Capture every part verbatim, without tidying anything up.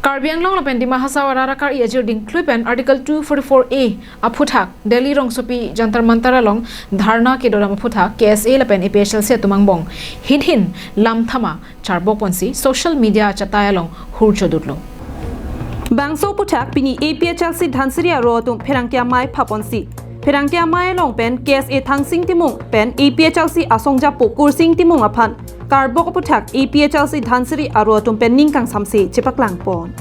Karbi Anglong lapen Dima Hasao arat akar-i ajir dingklui pen Article two forty-four A aphuthak Delhi rongsopi Jantar Mantar along dharna kedodam aphuthak K S A lapen A P H L C atum angbong hinhin lam thama charbok ponsi social media achatai along hur chodutlo. Bangso aphuthak pini A P H L C Dhansiri aro atum pherangke amei phaponsi, pherangke amei along pen K S A Thangsing Timung pen A P H L C asongjapo Kursing Timung aphan karbok aphuthak A P H L C Dhansiri aro atum pen ning kangsamse chepaklang pon.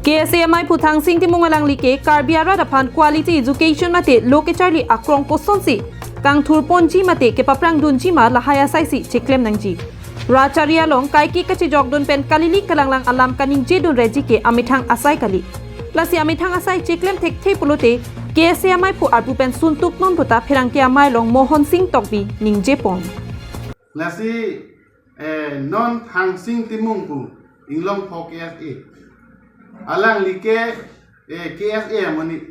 K S A amei aphu Thangsing Timung alangli ke Karbi arat aphan quality education mate lo kecharli akrong kosonsi kangthur ponji mate kepaprang dunji ma lahai asaisi cheklem nangji. Rachari along kaike kachejokdun pen kalili kalanglang alam kaningjedun reji ke amethang asai kali. Lasi amethang asai cheklem thekthe pulote K S A amei aphu arpu pen suntuk non puta pherangke amei along Mohon Sing Tokbi ningje pon. Lasi, eh, non Thangsing Timung pu inglong pho K S A. Alangli ke, eh, K S A amonit.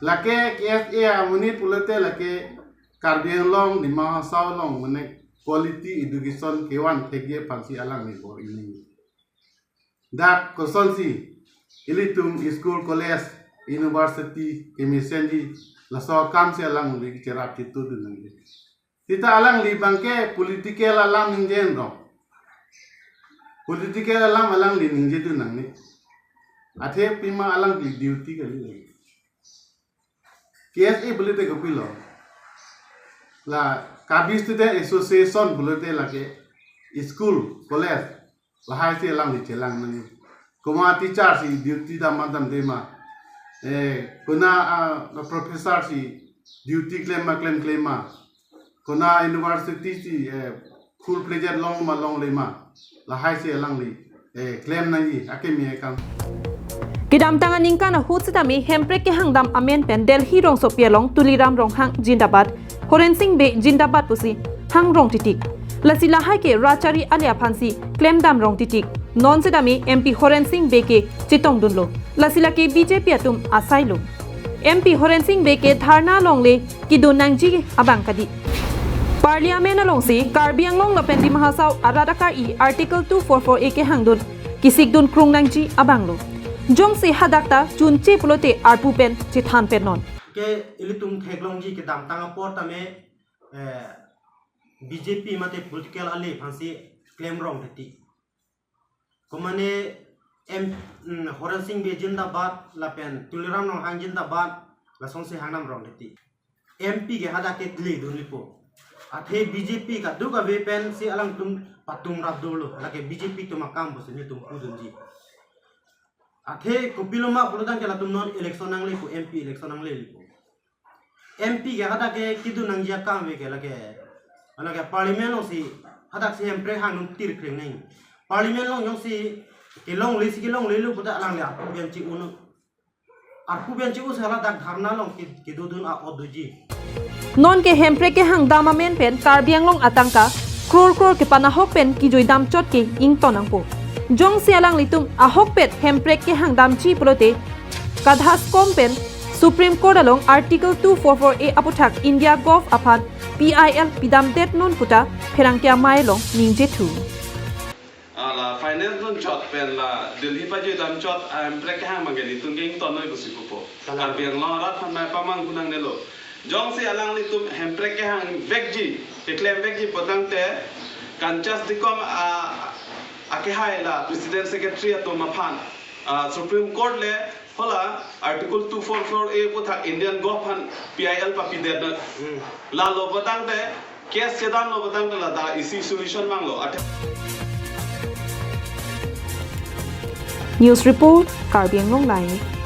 Lake K S A amonit pulote lake Karbi Anglong, Dima Hasao along mane quality education kevan thekji aphansi alangli bor-i nangji. Dak kosonsi ilitum school, college, university kemesenji laso akamsi alangli cherap chitudun nangji. Sita alangli abangke political alam ningje rong. Political alam alangli ningjedun nangne. Athe pima alangli duty kali. K S A pulote kopilo? La Karbi Student Association pulote lake school, college, lahaisi alangli chelang nangji. Koma teacher si duty dam ma damde ma. Eh, kona, ah, professor si duty klem ma klemkle ma. Kona university si, eh, full fledged long ma longle ma. Lahaisi alangli, eh, klem nangji akeme akam. Kedamtang aningkan ahut sitame hemprek kehangdam amen pen Delhi rongsopi along Tuliram Ronghang jindabad, Horen Sing Bey jindabad pusi hang rong titik. Lasi lahai ke rachari ale aphansi klemdam rong titik. Non sitame M P Horen Sing Bey ke chetongdunlo. Lasi lake B J P atum asailo. M P Horen Sing Bey ke dharna alongle kedun nangji abang kadi. Parliament alongsi Karbi Anglong lapen Dima Hasao arat akar-i Article two forty-four A kehangdun kesikdun krung nangji abanglo. Jongsi hadak ta chunche pulote arpu pen chethan pen non. Ke ilitum theklongji kedamtang apor tame, eh, B J P mate political ale aphansi klem rong titik. Komane M, mm, Horen Sing Bey jindabad lapen Tuliram Ronghang jindabad, lasonsi hangnam rong titik. M P ke hadak ke kledun lipo. Athe B J P kadokave pensi alangtum patum rap dolo. Lake B J P atum akam pusi nelitum pudunji. Athe kopilo ma pulotangte latum non election nangle pu, M P election nangle lipo. M P ke hadak ke kedun nangji akam ave ke lake, lake parliament alongsi hadaksi hemprek hangdun tirkreng nang. Parliament along jongsi kelongle si kelonglelo puta alangli arpu pen che-un. Arpu pen che-un si hala dak dharna along ke, kedodun a-ot doji. Non ke hemprek kehangdam amen pen Karbi Anglong atangka kror kror kepan ahok pen kejuidam chot ke ington nangpo. Jongsi alanglitum ahokpet hemprek kehangdamji pulote, kadhaskom pen Supreme Court along Article two forty-four A aphuthak India Gov aphan P I L pidamdet non puta pherangke amei along ningjethu. Ah, la finance dun chot pen la Delhi pajuidam chot, ah, hemprek kehang abangke nelitum ke ington noi pusi pupo. Kalang. Karbi Anglong arat aphan mei pamanghu nangnelo. Jongsi alanglitum hemprek kehang vekji, keklem vekji pulotangte, kanchas dikom a, akehai la President Secretary atum aphan, a, Supreme Court le hala Article two forty-four A aphuthak Indian Gov aphan P I L papidet na. Hmm. Lalo pulotangte, case chedamlo pulotangte ladak isi solution vanglo. At- News report, Karbi Anglong Live.